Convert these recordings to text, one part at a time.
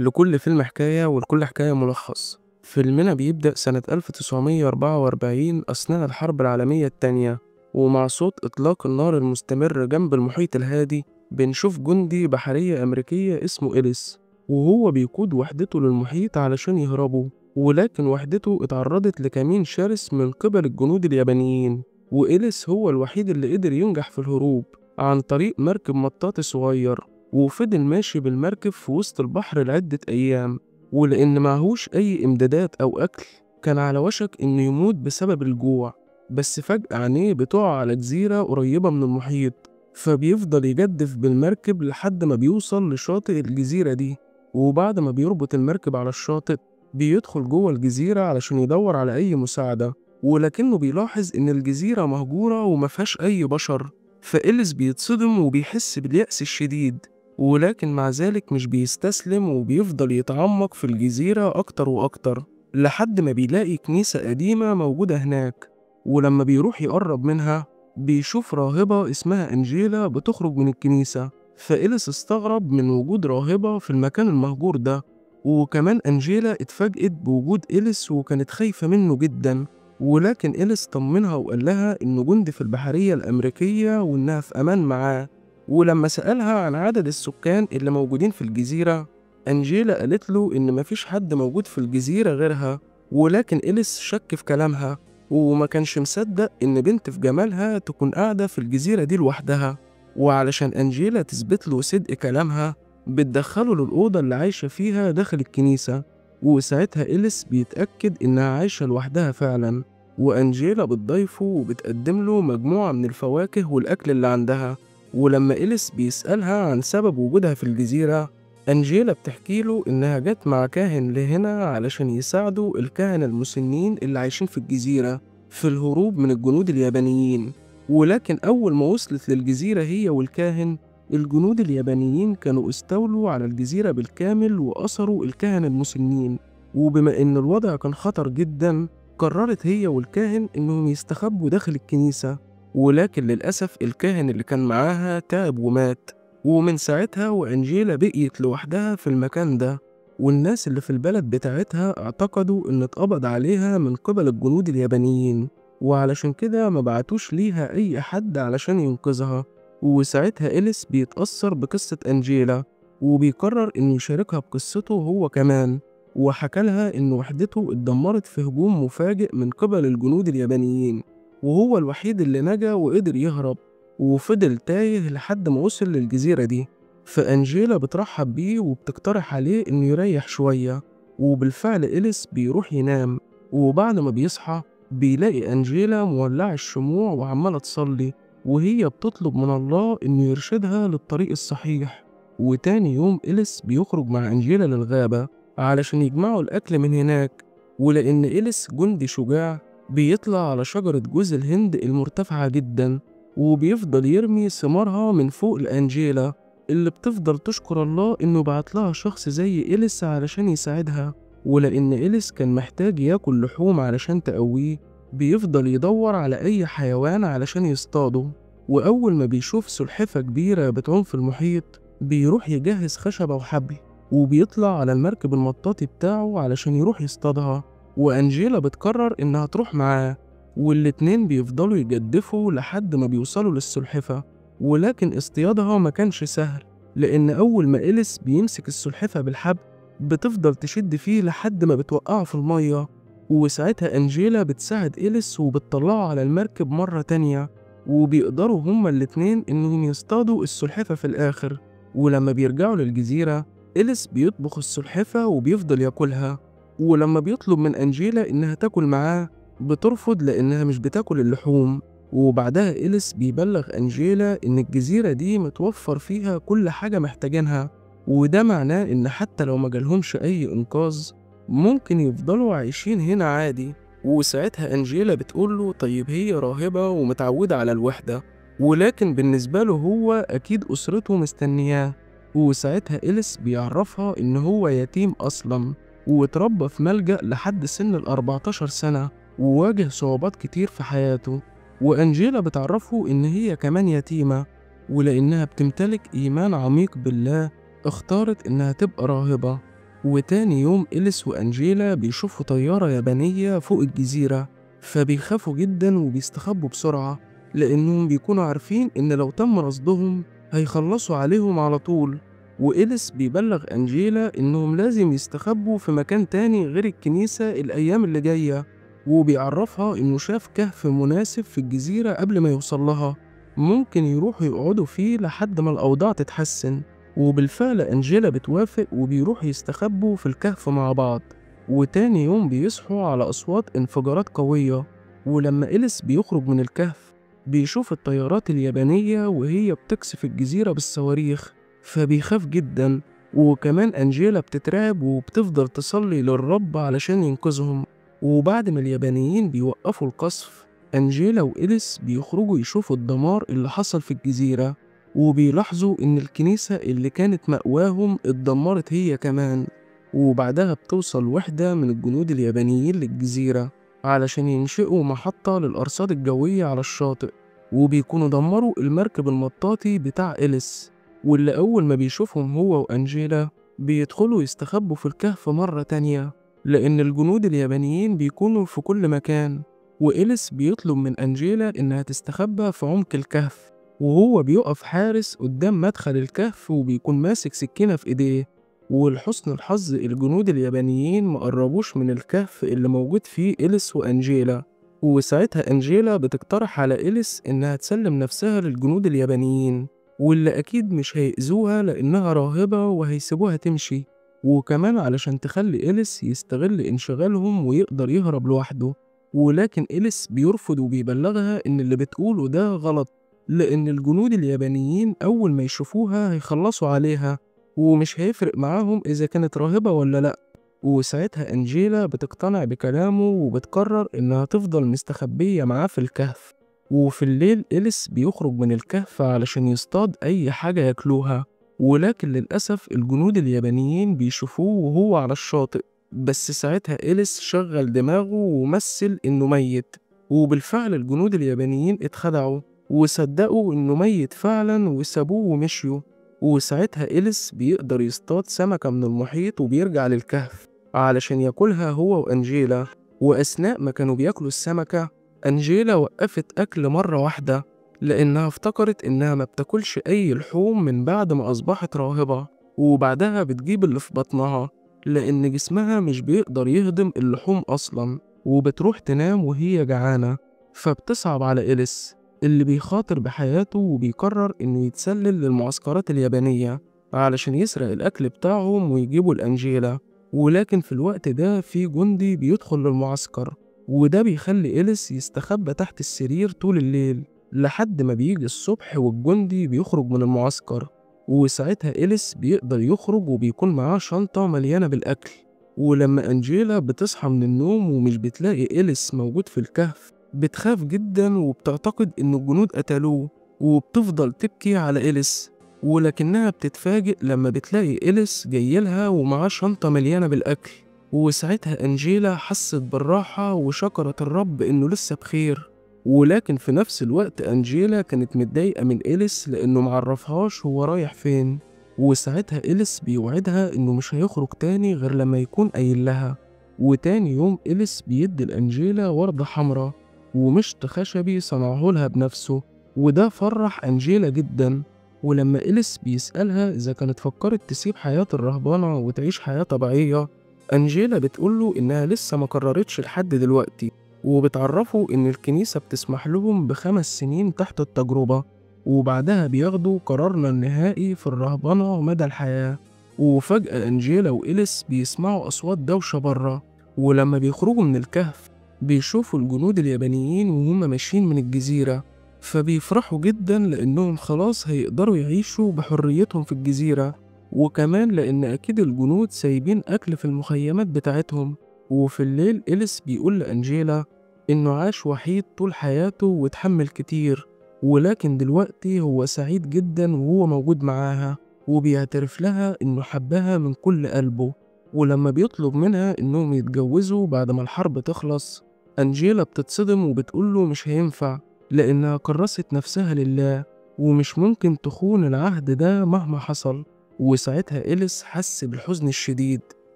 لكل فيلم حكاية ولكل حكاية ملخص. فيلمنا بيبدأ سنة 1944 أثناء الحرب العالمية الثانية، ومع صوت إطلاق النار المستمر جنب المحيط الهادي بنشوف جندي بحرية أمريكية اسمه إليس، وهو بيقود وحدته للمحيط علشان يهربوا، ولكن وحدته اتعرضت لكمين شرس من قبل الجنود اليابانيين، وإليس هو الوحيد اللي قدر ينجح في الهروب عن طريق مركب مطاطي صغير، وفضل ماشي بالمركب في وسط البحر لعدة أيام، ولأن معهوش أي إمدادات أو أكل كان على وشك إنه يموت بسبب الجوع. بس فجأة عينيه بتقع على جزيرة قريبة من المحيط، فبيفضل يجدف بالمركب لحد ما بيوصل لشاطئ الجزيرة دي، وبعد ما بيربط المركب على الشاطئ بيدخل جوه الجزيرة علشان يدور على أي مساعدة، ولكنه بيلاحظ إن الجزيرة مهجورة ومفيهاش أي بشر. فإليس بيتصدم وبيحس باليأس الشديد، ولكن مع ذلك مش بيستسلم وبيفضل يتعمق في الجزيرة أكتر وأكتر لحد ما بيلاقي كنيسة قديمة موجودة هناك. ولما بيروح يقرب منها بيشوف راهبة اسمها أنجيلا بتخرج من الكنيسة، فإليس استغرب من وجود راهبة في المكان المهجور ده، وكمان أنجيلا اتفاجئت بوجود إليس وكانت خايفة منه جدا، ولكن إليس طمنها وقال لها إنه جندي في البحرية الأمريكية وإنها في أمان معاه. ولما سألها عن عدد السكان اللي موجودين في الجزيرة، أنجيلا قالت له إن مفيش حد موجود في الجزيرة غيرها، ولكن إليس شك في كلامها وما كانش مصدق إن بنت في جمالها تكون قاعدة في الجزيرة دي لوحدها. وعلشان أنجيلا تثبت له صدق كلامها بتدخله للأوضة اللي عايشة فيها داخل الكنيسة، وساعتها إليس بيتأكد إنها عايشة لوحدها فعلا. وأنجيلا بتضيفه وبتقدم له مجموعة من الفواكه والأكل اللي عندها. ولما إليس بيسألها عن سبب وجودها في الجزيرة، أنجيلا بتحكي له إنها جت مع كاهن لهنا علشان يساعدوا الكهنة المسنين اللي عايشين في الجزيرة في الهروب من الجنود اليابانيين. ولكن أول ما وصلت للجزيرة هي والكاهن، الجنود اليابانيين كانوا استولوا على الجزيرة بالكامل وأسروا الكهنة المسنين. وبما إن الوضع كان خطر جدا، قررت هي والكاهن إنهم يستخبوا داخل الكنيسة، ولكن للأسف الكاهن اللي كان معاها تعب ومات، ومن ساعتها وأنجيلا بقيت لوحدها في المكان ده. والناس اللي في البلد بتاعتها اعتقدوا إن اتقبض عليها من قبل الجنود اليابانيين، وعلشان كده ما بعتوش ليها أي حد علشان ينقذها. وساعتها إليس بيتأثر بقصة أنجيلا وبيقرر إنه يشاركها بقصته هو كمان، وحكى لها إن وحدته اتدمرت في هجوم مفاجئ من قبل الجنود اليابانيين، وهو الوحيد اللي نجا وقدر يهرب، وفضل تايه لحد ما وصل للجزيرة دي. فأنجيلا بترحب بيه وبتقترح عليه إنه يريح شوية، وبالفعل إليس بيروح ينام. وبعد ما بيصحى بيلاقي أنجيلا مولعة الشموع وعمالة تصلي، وهي بتطلب من الله إنه يرشدها للطريق الصحيح. وتاني يوم إليس بيخرج مع أنجيلا للغابة علشان يجمعوا الأكل من هناك، ولأن إليس جندي شجاع بيطلع على شجرة جوز الهند المرتفعة جدا، وبيفضل يرمي ثمارها من فوق لأنجيلا اللي بتفضل تشكر الله إنه بعت لها شخص زي إليس علشان يساعدها. ولأن إليس كان محتاج ياكل لحوم علشان تقويه، بيفضل يدور على أي حيوان علشان يصطاده. وأول ما بيشوف سلحفة كبيرة بتعوم في المحيط بيروح يجهز خشبة وحبل، وبيطلع على المركب المطاطي بتاعه علشان يروح يصطادها. وأنجيلا بتقرر إنها تروح معاه، والاتنين بيفضلوا يجدفوا لحد ما بيوصلوا للسلحفة. ولكن اصطيادها ما كانش سهل، لأن أول ما إليس بيمسك السلحفة بالحبل بتفضل تشد فيه لحد ما بتوقعه في المية. وساعتها أنجيلا بتساعد إليس وبتطلعه على المركب مرة تانية، وبيقدروا هما الاتنين إنهم يصطادوا السلحفة في الآخر. ولما بيرجعوا للجزيرة إليس بيطبخ السلحفة وبيفضل ياكلها، ولما بيطلب من أنجيلا إنها تاكل معاه بترفض لأنها مش بتاكل اللحوم. وبعدها إليس بيبلغ أنجيلا إن الجزيرة دي متوفر فيها كل حاجة محتاجينها، وده معناه إن حتى لو ما جالهمش أي إنقاذ ممكن يفضلوا عايشين هنا عادي. وساعتها أنجيلا بتقوله طيب هي راهبة ومتعودة على الوحدة، ولكن بالنسبة له هو أكيد أسرته مستنياه. وساعتها إليس بيعرفها إن هو يتيم أصلا، واتربى في ملجأ لحد سن ال14 سنة، وواجه صعوبات كتير في حياته. وأنجيلا بتعرفه إن هي كمان يتيمة، ولأنها بتمتلك إيمان عميق بالله اختارت إنها تبقى راهبة. وتاني يوم إليس وأنجيلا بيشوفوا طيارة يابانية فوق الجزيرة، فبيخافوا جدا وبيستخبوا بسرعة لأنهم بيكونوا عارفين إن لو تم رصدهم هيخلصوا عليهم على طول. وإليس بيبلغ أنجيلا إنهم لازم يستخبوا في مكان تاني غير الكنيسة الأيام اللي جاية، وبيعرفها إنه شاف كهف مناسب في الجزيرة قبل ما يوصل لها، ممكن يروحوا يقعدوا فيه لحد ما الأوضاع تتحسن. وبالفعل أنجيلا بتوافق وبيروحوا يستخبوا في الكهف مع بعض. وتاني يوم بيصحوا على أصوات انفجارات قوية، ولما إليس بيخرج من الكهف بيشوف الطيارات اليابانية وهي بتقصف الجزيرة بالصواريخ، فبيخاف جدا. وكمان أنجيلا بتترعب وبتفضل تصلي للرب علشان ينقذهم. وبعد ما اليابانيين بيوقفوا القصف، أنجيلا وإليس بيخرجوا يشوفوا الدمار اللي حصل في الجزيرة، وبيلاحظوا إن الكنيسة اللي كانت مأواهم اتدمرت هي كمان. وبعدها بتوصل وحدة من الجنود اليابانيين للجزيرة علشان ينشئوا محطة للأرصاد الجوية على الشاطئ، وبيكونوا دمروا المركب المطاطي بتاع إليس، واللي أول ما بيشوفهم هو وأنجيلا بيدخلوا يستخبوا في الكهف مرة تانية لأن الجنود اليابانيين بيكونوا في كل مكان. وإليس بيطلب من أنجيلا إنها تستخبى في عمق الكهف، وهو بيقف حارس قدام مدخل الكهف وبيكون ماسك سكينة في إيديه. ولحسن الحظ الجنود اليابانيين مقربوش من الكهف اللي موجود فيه إليس وأنجيلا. وساعتها أنجيلا بتقترح على إليس إنها تسلم نفسها للجنود اليابانيين، واللي أكيد مش هيأذوها لأنها راهبة وهيسيبوها تمشي، وكمان علشان تخلي إليس يستغل انشغالهم ويقدر يهرب لوحده. ولكن إليس بيرفض وبيبلغها إن اللي بتقوله ده غلط، لأن الجنود اليابانيين أول ما يشوفوها هيخلصوا عليها ومش هيفرق معاهم إذا كانت راهبة ولا لأ. وساعتها أنجيلا بتقتنع بكلامه وبتقرر إنها تفضل مستخبية معاه في الكهف. وفي الليل إليس بيخرج من الكهف علشان يصطاد أي حاجة ياكلوها، ولكن للأسف الجنود اليابانيين بيشوفوه وهو على الشاطئ. بس ساعتها إليس شغل دماغه ومثل إنه ميت، وبالفعل الجنود اليابانيين اتخدعوا وصدقوا إنه ميت فعلا وسابوه ومشيوا. وساعتها إليس بيقدر يصطاد سمكة من المحيط وبيرجع للكهف علشان ياكلها هو وأنجيلا. وأثناء ما كانوا بياكلوا السمكة، أنجيلا وقفت أكل مرة واحدة لأنها افتكرت إنها ما بتاكلش أي لحوم من بعد ما أصبحت راهبة، وبعدها بتجيب اللي في بطنها لأن جسمها مش بيقدر يهضم اللحوم أصلا، وبتروح تنام وهي جعانة. فبتصعب على إليس اللي بيخاطر بحياته وبيقرر إنه يتسلل للمعسكرات اليابانية علشان يسرق الأكل بتاعهم ويجيبوا لأنجيلا. ولكن في الوقت ده في جندي بيدخل للمعسكر، وده بيخلي إليس يستخبى تحت السرير طول الليل لحد ما بيجي الصبح والجندي بيخرج من المعسكر. وساعتها إليس بيقدر يخرج وبيكون معاه شنطة مليانة بالأكل. ولما أنجيلا بتصحى من النوم ومش بتلاقي إليس موجود في الكهف، بتخاف جدا وبتعتقد إن الجنود قتلوه، وبتفضل تبكي على إليس. ولكنها بتتفاجئ لما بتلاقي إليس جايلها ومعاه شنطة مليانة بالأكل. وساعتها أنجيلا حست بالراحة وشكرت الرب إنه لسه بخير. ولكن في نفس الوقت أنجيلا كانت متضايقة من إليس لأنه معرفهاش هو رايح فين. وساعتها إليس بيوعدها إنه مش هيخرج تاني غير لما يكون قايل لها. وتاني يوم إليس بيدي لأنجيلا وردة حمراء ومشط خشبي صنعه لها بنفسه، وده فرح أنجيلا جدا. ولما إليس بيسألها إذا كانت فكرت تسيب حياة الرهبانة وتعيش حياة طبيعية، أنجيلا بتقوله إنها لسه ما قررتش لحد دلوقتي، وبتعرفه إن الكنيسة بتسمح لهم ب5 سنين تحت التجربة، وبعدها بياخدوا قرارنا النهائي في الرهبنة مدى الحياة. وفجأة أنجيلا وإليس بيسمعوا أصوات دوشة برا، ولما بيخرجوا من الكهف بيشوفوا الجنود اليابانيين وهم ماشيين من الجزيرة، فبيفرحوا جدا لأنهم خلاص هيقدروا يعيشوا بحريتهم في الجزيرة، وكمان لأن أكيد الجنود سايبين أكل في المخيمات بتاعتهم. وفي الليل إليس بيقول لأنجيلا إنه عاش وحيد طول حياته وتحمل كتير، ولكن دلوقتي هو سعيد جدا وهو موجود معاها، وبيعترف لها إنه حبها من كل قلبه. ولما بيطلب منها إنهم يتجوزوا بعد ما الحرب تخلص، أنجيلا بتتصدم وبتقوله مش هينفع لأنها كرست نفسها لله ومش ممكن تخون العهد ده مهما حصل. وساعتها إليس حس بالحزن الشديد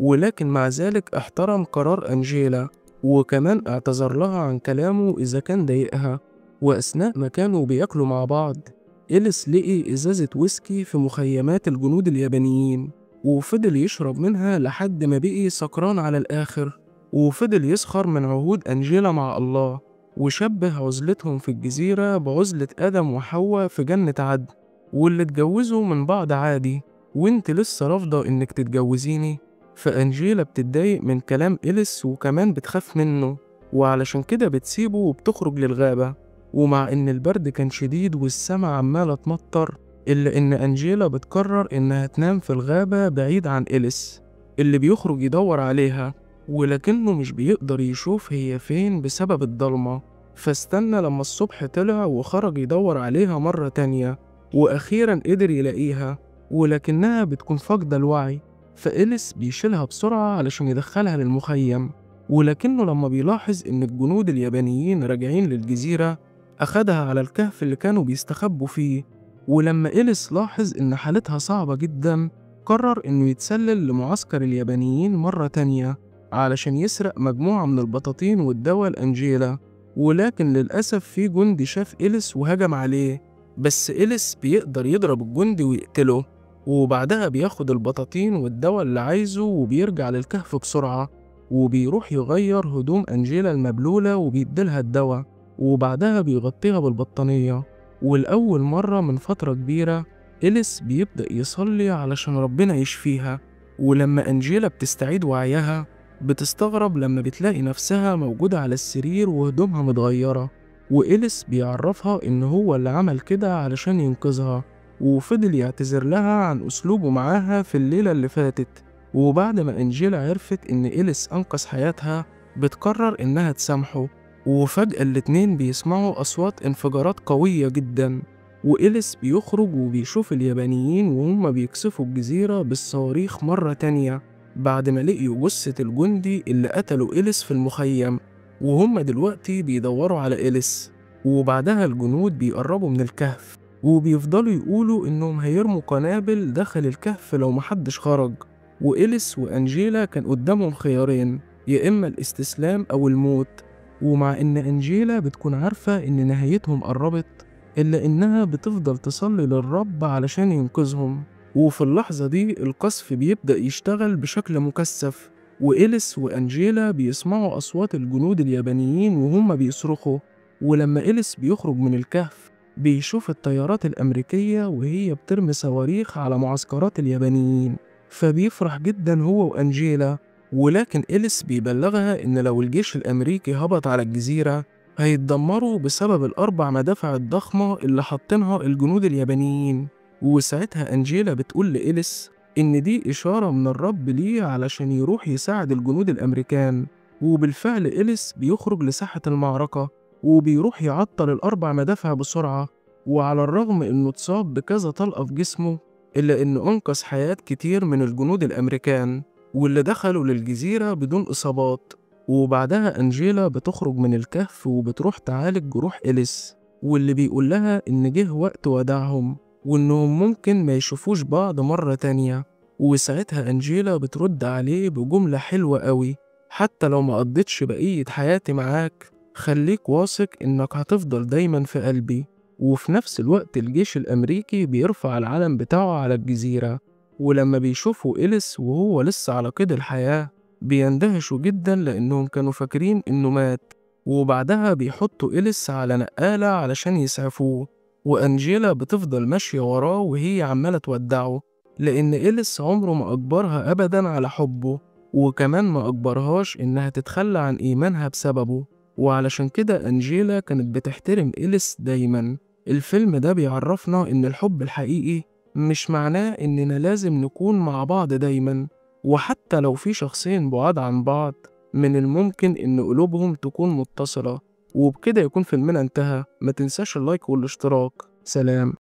ولكن مع ذلك احترم قرار أنجيلا، وكمان اعتذر لها عن كلامه إذا كان ضايقها. وأثناء ما كانوا بياكلوا مع بعض، إليس لقي إزازة ويسكي في مخيمات الجنود اليابانيين، وفضل يشرب منها لحد ما بقي سكران على الآخر، وفضل يسخر من عهود أنجيلا مع الله، وشبه عزلتهم في الجزيرة بعزلة آدم وحواء في جنة عدن، واللي اتجوزوا من بعض عادي، وانت لسه رافضة انك تتجوزيني. فأنجيلا بتتضايق من كلام إليس وكمان بتخاف منه، وعلشان كده بتسيبه وبتخرج للغابة. ومع إن البرد كان شديد والسما عمالة تمطر، إلا إن أنجيلا بتقرر إنها تنام في الغابة بعيد عن إليس اللي بيخرج يدور عليها، ولكنه مش بيقدر يشوف هي فين بسبب الضلمة. فاستنى لما الصبح طلع وخرج يدور عليها مرة تانية، وأخيرا قدر يلاقيها، ولكنها بتكون فاقدة الوعي. فإليس بيشيلها بسرعة علشان يدخلها للمخيم، ولكنه لما بيلاحظ إن الجنود اليابانيين راجعين للجزيرة أخدها على الكهف اللي كانوا بيستخبوا فيه. ولما إليس لاحظ إن حالتها صعبة جدا، قرر إنه يتسلل لمعسكر اليابانيين مرة تانية علشان يسرق مجموعة من البطاطين والدواء لأنجيلا، ولكن للأسف في جندي شاف إليس وهجم عليه، بس إليس بيقدر يضرب الجندي ويقتله، وبعدها بياخد البطاطين والدواء اللي عايزه وبيرجع للكهف بسرعة، وبيروح يغير هدوم أنجيلا المبلولة وبيديلها الدواء، وبعدها بيغطيها بالبطانية. والأول مرة من فترة كبيرة إليس بيبدأ يصلي علشان ربنا يشفيها. ولما أنجيلا بتستعيد وعيها بتستغرب لما بتلاقي نفسها موجودة على السرير وهدومها متغيرة، وإليس بيعرفها إن هو اللي عمل كده علشان ينقذها، وفضل يعتذر لها عن أسلوبه معاها في الليلة اللي فاتت. وبعد ما أنجيلا عرفت إن إليس أنقذ حياتها بتقرر إنها تسامحه، وفجأة الاتنين بيسمعوا أصوات انفجارات قوية جدا، وإليس بيخرج وبيشوف اليابانيين وهم بيقصفوا الجزيرة بالصواريخ مرة تانية بعد ما لقيوا جثة الجندي اللي قتلوا إليس في المخيم، وهم دلوقتي بيدوروا على إليس. وبعدها الجنود بيقربوا من الكهف وبيفضلوا يقولوا إنهم هيرموا قنابل داخل الكهف لو محدش خرج. وإليس وأنجيلا كان قدامهم خيارين، يا إما الاستسلام أو الموت. ومع إن أنجيلا بتكون عارفة إن نهايتهم قربت، إلا إنها بتفضل تصلي للرب علشان ينقذهم. وفي اللحظة دي القصف بيبدأ يشتغل بشكل مكثف، وإليس وأنجيلا بيسمعوا أصوات الجنود اليابانيين وهم بيصرخوا. ولما إليس بيخرج من الكهف بيشوف الطيارات الأمريكية وهي بترمي صواريخ على معسكرات اليابانيين، فبيفرح جدا هو وأنجيلا. ولكن إليس بيبلغها إن لو الجيش الأمريكي هبط على الجزيرة هيتدمروا بسبب الأربع مدافع الضخمة اللي حاطينها الجنود اليابانيين. وساعتها أنجيلا بتقول لإليس إن دي إشارة من الرب ليه علشان يروح يساعد الجنود الأمريكان. وبالفعل إليس بيخرج لساحة المعركة وبيروح يعطل الأربع مدافع بسرعة، وعلى الرغم إنه اتصاب بكذا طلقة في جسمه إلا إنه أنقذ حياة كتير من الجنود الأمريكان واللي دخلوا للجزيرة بدون إصابات. وبعدها أنجيلا بتخرج من الكهف وبتروح تعالج جروح إليس، واللي بيقول لها إن جه وقت وداعهم وإنهم ممكن ما يشوفوش بعض مرة تانية. وساعتها أنجيلا بترد عليه بجملة حلوة قوي، حتى لو ما قضيتش بقية حياتي معاك خليك واثق إنك هتفضل دايما في قلبي. وفي نفس الوقت الجيش الأمريكي بيرفع العلم بتاعه على الجزيرة، ولما بيشوفوا إليس وهو لسه على قيد الحياة بيندهشوا جدا لأنهم كانوا فاكرين إنه مات. وبعدها بيحطوا إليس على نقالة علشان يسعفوه، وأنجيلا بتفضل ماشية وراه وهي عمالة تودعه، لأن إليس عمره ما أجبرها أبدا على حبه، وكمان ما أجبرهاش إنها تتخلى عن إيمانها بسببه. وعلشان كده أنجيلا كانت بتحترم إليس دايما. الفيلم ده بيعرفنا إن الحب الحقيقي مش معناه إننا لازم نكون مع بعض دايما، وحتى لو في شخصين بعاد عن بعض من الممكن إن قلوبهم تكون متصلة. وبكده يكون فيلمنا انتهى. ما تنساش اللايك والاشتراك. سلام.